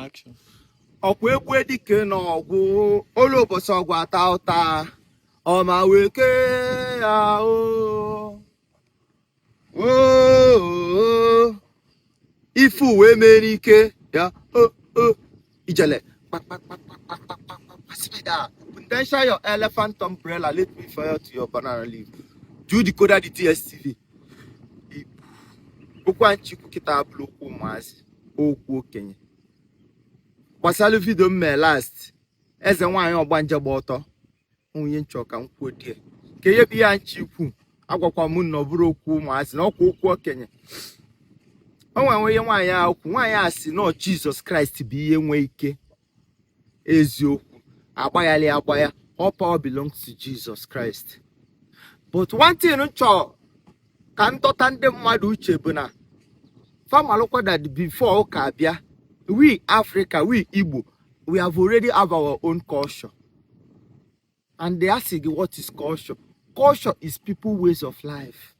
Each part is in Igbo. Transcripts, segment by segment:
Action. Ọkwa egbue dike n'ọgwụ olu ụbọchị ọgwụ ata ụta ọma weke ya o o ife uwe mere ike ya o o ijele kpakpakpakpakpakpakpa potential your elephant umbrella, let me fire to your banana leaf. Do decoder the DSTV. Okwu anchikwu kịta abụrụ okwu ụmụazị, okwu okenye. Gbasara video m mee last, eze nwaanyị ọgbanje gba ọtọ, onye nchọ ka m kwuo die ka ihe bụ ihe nchi ikwu. Agwakwa m na ọ bụrụ okwu ụmụazị na ọkwa okwu okenye. O nwere onye nwaanyị ahụ kwu, nwaanyị a sị na Jizọs Kraịst bụ ihe nwee ike eziokwu agbaghalị agbagha. All power belongs to Jesus Christ. But one thing m chọrọ ka m dọta ndị mmadụ uche bụ na fa malụkwa that before ụka abịa, we Africa, we Igbo, we have already have our own culture. And they ask you, what is culture? Culture is people ways of life.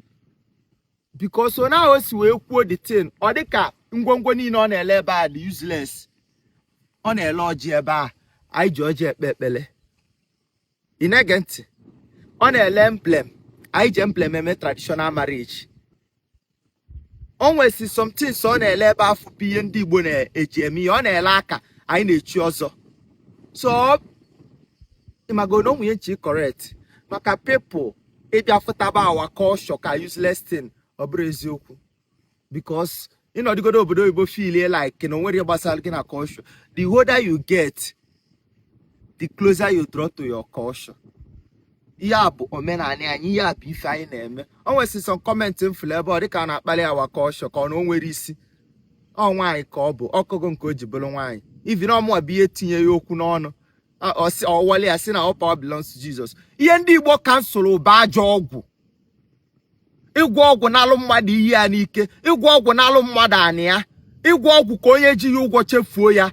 Because so now o si wee kwuo the thing, ọ dị ka ngwongwo niile ọ na-ele ebe a dị useless. Ọ na-ele ọjị ebe a, anyị ji ọjị ekpe ekpele. Ị na-ege ntị? Ọ na-ele emblem, anyị ji emblem eme traditional marriage. O nwesi some things ọ na-ele ebe afọ bụ ihe ndị Igbo na-eji eme ihe. Ọ na-ele aka, anyị na-echi ọzọ. So ịmago na onwe nchi correct maka people ịbịa fụtaba our culture ka useless thing, ọ bụrụ eziokwu. Because ịnọdụgodo obodo oyibo, feel like na onwere ihe gbasara gị na culture. The older you get, the closer you draw to your culture. Ihe a bụ omenala anyị, ihe a bụ ife anyị na-eme. O nwesị some comment m fụrụ ebe ọ dịka a na-akpali our culture ka ọ na o nwere isi ọ nwaanyị ka ọ bụ ọkụgụ nke o ji bụrụ nwaanyị. Even ọmụwa bụ ihe tinye ya okwu n'ọnụ, ọwọle ya sị na all power belongs to Jesus. Ihe ndị Igbo cancel bụ ajọ ọgwụ, ịgwọ ọgwụ n'alụ mmadụ ihe ya n'ike, ịgwọ ọgwụ n'alụ mmadụ anị ya, ịgwọ ọgwụ ka onye ji ya ụgwọ chefuo ya,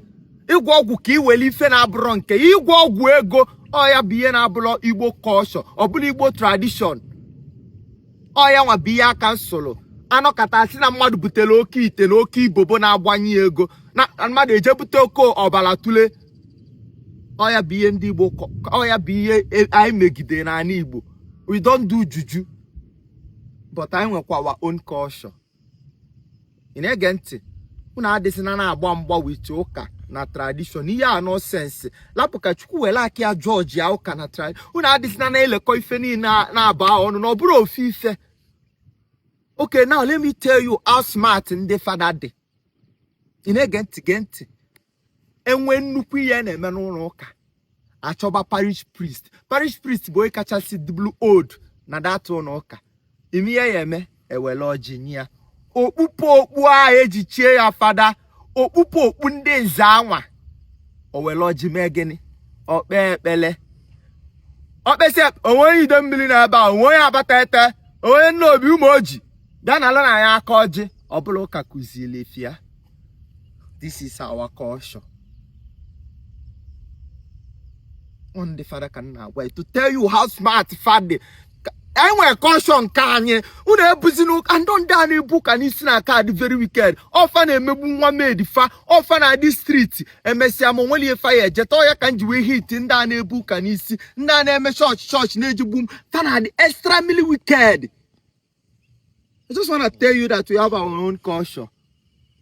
ịgwọ ọgwụ ka iwere ife na-abụrọ nke ya, ịgwọ ọgwụ ego. Ọ ya bụ ihe na-abụrọ Igbo culture, ọ bụrụ Igbo tradition. Ọ ya nwa bụ ihe aka nsụrụ anọkọta sị na mmadụ butere oke ite na oke ibobo na-agbanye ego na mmadụ eje bute oke ọbara tule. Ọ ya bụ ihe ndị Igbo, ọ ya bụ ihe anyị megidere n'ala Igbo. We don't do juju, but anyị nwekwa our own culture. Ị na-ege ntị? Unu adịsịna na-agba mgba with ụka na tradition. Ihe a nonsense. Lapụ ka Chukwu were aka ya jọji ya ụka na tradition. Unu adịsịna na-elekọ ife niile na-aba ọnụ na ọ bụrụ ofu ife. Okay, now let me tell you how smart ndị fada dị. Ị na-ege ntị? Gee ntị. Enwe nnukwu ihe na-eme n'ụlọ ụka, achọba parish priest. Parish priest bụ onye kachasị diblu old na that ụlọ ụka. Ime ihe ya eme, ewere ọjị nye ya, okpukpu okpu ahụ eji chie ya fada, okpukpu okpu ndị nze anwa. O were ọjị mee gịnị? Okpe ekpele, okpesi onwe onye ide mmiri n'ebe a, onwe onye abata ete, onye nna obi ụmụ oji bịa na ala na ya aka ọjị. Ọ bụla ụka kụziri efi ya. This is our culture. Ndị fada ka m na-agwa, to tell you how smart fada. Enwere culture nke anyị. Unu ebuzi n'ụka ndị ndị a na-ebu ụka n'isi na aka dị very wicked. Ọfa na-emegbu nwa maid fa, ọfa na-adị street emesịa ma onwere ihe fa ya ejeta. Ọya ka m ji wee hit ndị a na-ebu ụka n'isi, ndị a na-eme chọọchị chọọchị na-ejigbu m. Fa na-adị extremely wicked. I just want to tell you that we have our own culture.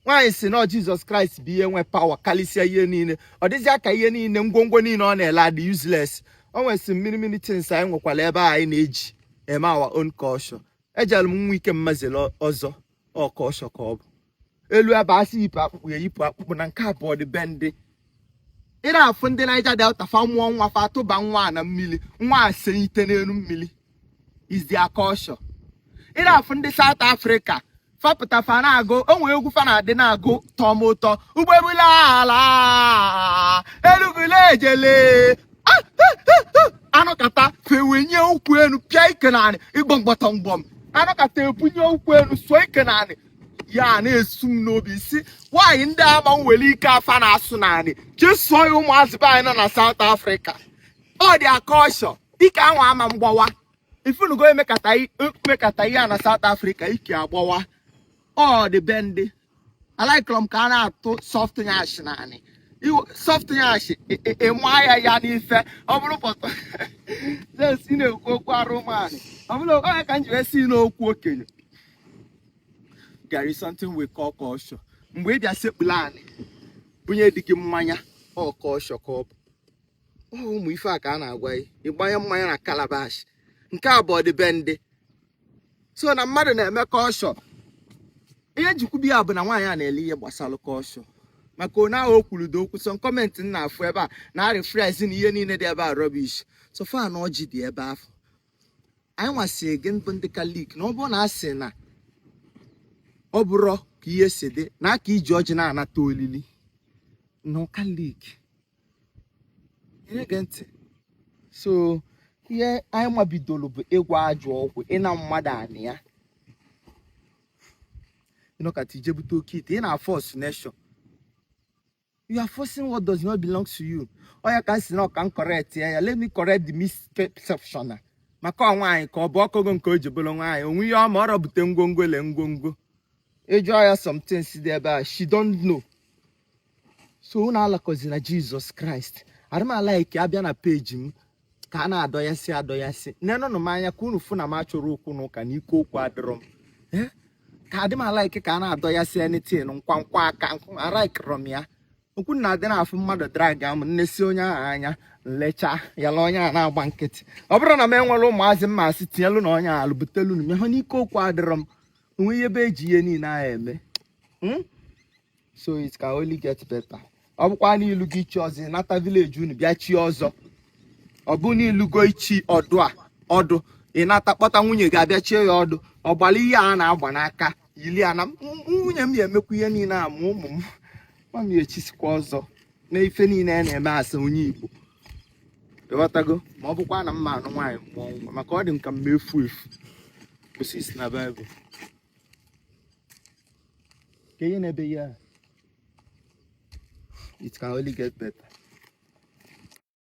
Nwaanyị si na Jizọs Kraịst bụ ihe nwe power karịsịa ihe niile. Ọ dịzịa ka ihe niile, ngwongwo niile ọ na-ele adị useless. O nwesị mmiri mmiri things anyị nwekwara ebe a anyị na-eji eme our own culture. Ejere m nwa ike mmazili ọzọ, ọ culture ka ọ bụ. Elu ebe a sị yipụ akpụkpụ, ya yipụ akpụkpụ na nke abụọ dị be ndị. Ị na-afụ ndị Niger Delta, fa mụọ nwa, fa atụba nwa a na mmiri, nwa a senyite n'elu mmiri, is their culture. Ị na-afụ ndị South Africa, fapụta fa na-agụ onwe egwu fa na-adị na-agụ tọm ụtọ ụgbọebula ala elugule ejele anọkata fewenye ụkwụ elu pịa ike naanị ịgbọmgbọtọmgbọm anọkata ebunye ụkwụ elu sụọ ike naanị ya na-esu m n'obi si nwaanyị ndị ama nwere ike afa na-asụ naanị jee sụọ ya. Ụmụazị be anyị nọ na South Africa, ọ dị aka ọshọ ike anwa ama mgbawa ifunugo emekata ihe a na South Africa ike agbawa. Ọ dị be ndị Alaikọrọ m ka a na-atụ soft nyash naanị soft nyash, ịma ya ya n'ife. Ọ bụrụ pọtọ jes ị na-ekwu okwu arụmanị, ọ bụrụ onye ka m ji wee si n'okwu okenye. There is something we call culture. Mgbe ị bịa sekpulu anị bunye di gị mmanya, ọ culture ka ọ bụ. Ọ ụmụ ife a ka a na-agwa gị. Ịgbanye mmanya na calabash, nke a bụ ọdịbendị. So na mmadụ na-eme culture, ihe njikwubi ya bụ na nwaanyị a na-ele ihe gbasara culture, maka onye ahụ o kwuru dị okwu. So comment m na-afụ ebe a na refresh na ihe niile dị ebe a, rubbish. So far na ọjị dị ebe ahụ, anyị nwasịrị gị mbụ ndị Catholic na ọ bụrụ na a sị na ọ bụrụ ka ihe si dị na aka iji ọjị na-anata olili na Catholic ihe, gee ntị. So ihe anyị mabidoro bụ ịgwa ajọ ọgwụ, ịna mmadụ anị ya, ịnọkata ije bute oke ite, ị na-force nation. You are forcing what does not belong to you. Ọ ya ka m si na ọka m correct ya. Let me correct the misperception na maka ọ nwaanyị ka ọ bụ ọkụgo nke o ji bụrụ nwaanyị onwe ihe ọma ọ rọbute ngwongwo le ngwongwo. Ịjụọ ya some things dị ebe a, she don't know. So unu alakọzi na Jesus Christ. Adịm abịa na peji m ka a na-adọyasị adọyasị. Nenụnụ m anya ka unu fụ na m achọrọ okwu n'ụka na ike okwu adịrọ m. Ka adị m a-like ka a na-adọyasị anything nkwa nkwa aka alaikọrọ m ya. Okwu na-adị na-afụ mmadụ drag amụ nnesi onye ahụ anya nlecha ya na onye a na-agba nkịtị. Ọ bụrụ na m enwere ụmụazị mma asị tinyelu na onye alụ butelu m ya hụ n'ike okwu adịrọ m onwe ihe ebe eji ihe niile ahụ eme. So it can only get better. Ọ bụkwa n'ilu gị chi ọzọ, nata village unu bịa chi ọzọ. Ọ bụ n'ilugo ichi ọdụ a ọdụ, ị nata kpọta nwunye gị abịa chie ya ọdụ. Ọgbara ihe a na-agba n'aka yili ya na nwunye m ya emekwa ihe niile a, ma ụmụ m nwa m ya echisikwa ọzọ na ife niile a na-eme asa onye Igbo, ịghọtago? Ma ọ bụkwa na mma anụ nwaanyị mụọ nwa, maka ọ dị m ka m efu efu kwụsị isi na Baịbụl ka ihe na-ebe ya. It can only get better.